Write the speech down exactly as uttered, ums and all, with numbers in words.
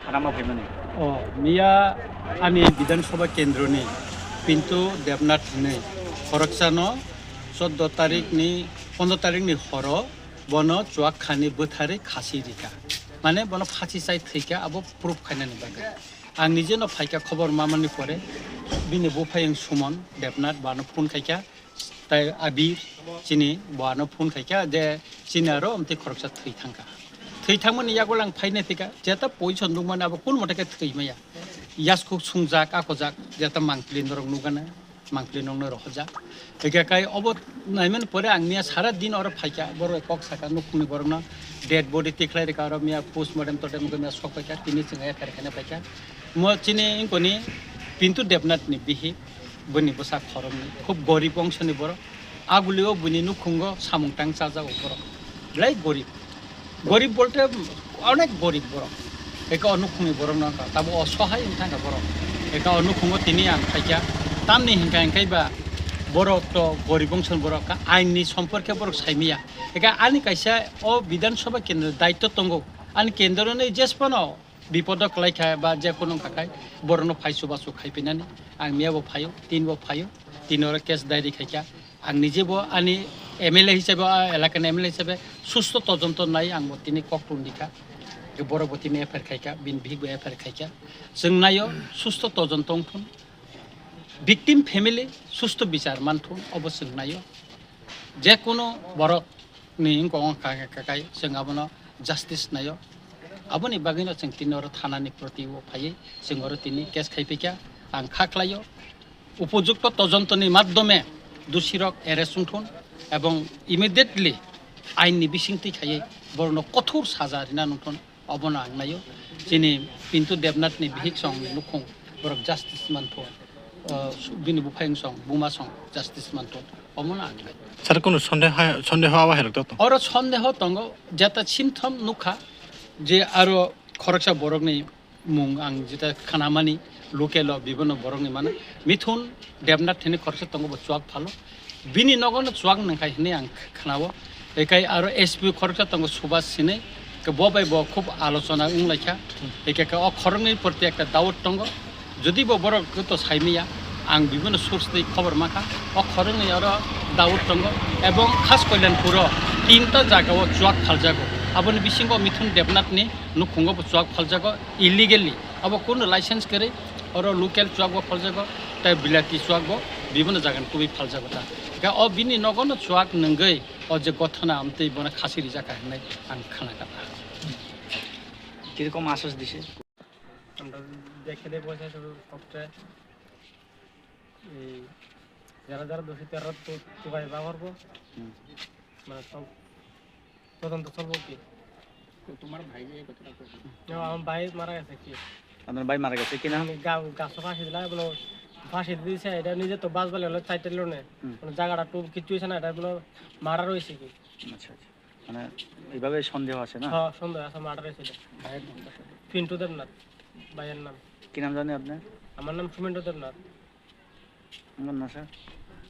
Hanama phaimani. O, miya ani Bidhan Sabha kendroni Pintu Debnath hinwi khoroksano choddo tarikni, pondro tarikni horo bono chuak khani bwtharwi khasi rikha. Mane bono phasi chai thwikha, abo proof khainani bagwi. Ang nije no phaikha khobor mamani pore bini buphayung Suman Debnath bano phone khaikha. Tai Abir chini buano phone khaikha je chini aro amtwi khoroksa thwi thangkha. Thwi thangmani yago lang phaina thika jeta position nukmani abo kun mote khe thwi maya. Yasku sungjak, akojak, jeta mangpili norok nukgana, mangpili nokno rohorjak. Hikha kai obo naimani pore ang miya sara din oro phaikha, borok kok saka nukhungni borokno dead body tikhlai rikha oro miya postmortem totem wngkha miya sok phaikha, tini chwng F I R khaina phaikha. Mo chini wngkoni Pintu Debnath ni bihik. Bini bwsa khoroknwi khub gorib bongsoni borok, agulio bini nukhungo samung tang chajago borok, belai gorib, gorib bolte onek gorib borok, eka o nukhungni borok no wngkha tabo osohai wng thangkha borok, eka o nukhungo tini ang phaikha tamni hinkha hinkhe ba borok to gorib bongsoni borok kha ain ni somporke borok saimaya, eka ani kaisa o Bidhan Sabha kendro daitto tongo ani kendro ni jesphano. Bipodo kwlai kha ba je kunu wngkha khai borokno phai chubachu khai pinani ang miya bo phaio tin bo phaio tin oro case diary khai kha ang nije bo ani M L A hisabe a elakani M L A hisabe susto tojonto nai ang bo tini kok tun di kha borok bo tini F I R khai kha bini bihik bo F I R khai kha chwng naio susto tojonto wngthun victim family susto bichar manthun obo chwng naio je kunu borok ni wngkha wngkha kha kai chwng abono justice naio. Aboni bagwino chwng tini oro thanani proti o phaiwi chwng oro tini case khai phikha. Ang kha khlaio, upojukto tojontoni madhyome dusirok arrest wngthun ebong immediately ainni bisingtwi khaiwi borokno kothor saja rina nungthun. Obono ang naio, chini Pintu Debnathni bihik songni nukhung borok justice mantho, o, bini buphayung song, buma song justice mantho, omono ang naio. Sir, kunu sondeho, sondeho awa hai rok to? Oro sondeho tongo, jeta symptom nukha, je aro khoroksa borokni mung ang jeta khanamani, local o bibono borokni mano, Mithun Debnath hini khoroksa tongo bo chuak phalo, bini nogono chuak nangkhai hinwi ang khnao. Ekai aro S P khoroksa tongo Subhas hinwi, ke bo bai bo khub alochona wnglaikha. Eke ke o khoroknwi proti ekta doubt tongo. Jodi bo borok to saimaya, ang bibino source twi khobor mankha. O khoroknwi oro doubt tongo. Ebong khas Kalyanpuro tinta jagao chuak phaljago. Aboni bisingo Mithun Debnathni nukhungo bo chuak phaljago illegally. Abo kunu license kwrwi oro local chuak bo phaljago, tai bilati chuak bo bibino jagani kubui phaljago ta. Ga o bini nogono chuak nungwi o je gothona amtwi bono khasi rijak kha hinwi ang khna kha. কিরকম আশ্বাস দিছে? আমরা দেখে দিয়ে বসে শুধু সবচেয়ে এই যারা যারা দোষী তারা তো তুবাই ব্যবহার করবো। হুম। মানে সব তদন্ত চলবো কি? তো তোমার ভাই যে এই কথাটা করলো। না, আমার ভাই মারা গেছে কি? আপনার ভাই মারা গেছে, কি নাম? আমি গা-, গাছে ফাঁসি দিলাম, বলো, ফাঁসি দিছে, এটা নিজে তো বাস বলে হলো চারটে লোনে। হুম। মানে জায়গাটা টুপ কিচ্ছু হয়েছে না, এটা বলো মার্ডার হয়েছে কি? আচ্ছা, আচ্ছা। মানে এইভাবে সন্দেহ আছে না? হ্যাঁ, সন্দেহ আছে, মার্ডার হয়েছে এটা। ভাইয়ের নামটা কি? পিন্টু দেবনাথ, ভাইয়ের নাম। কি নাম জানি আপনার? আমার নাম সুমেন্দ্র দেবনাথ। আপনার নাম, স্যার?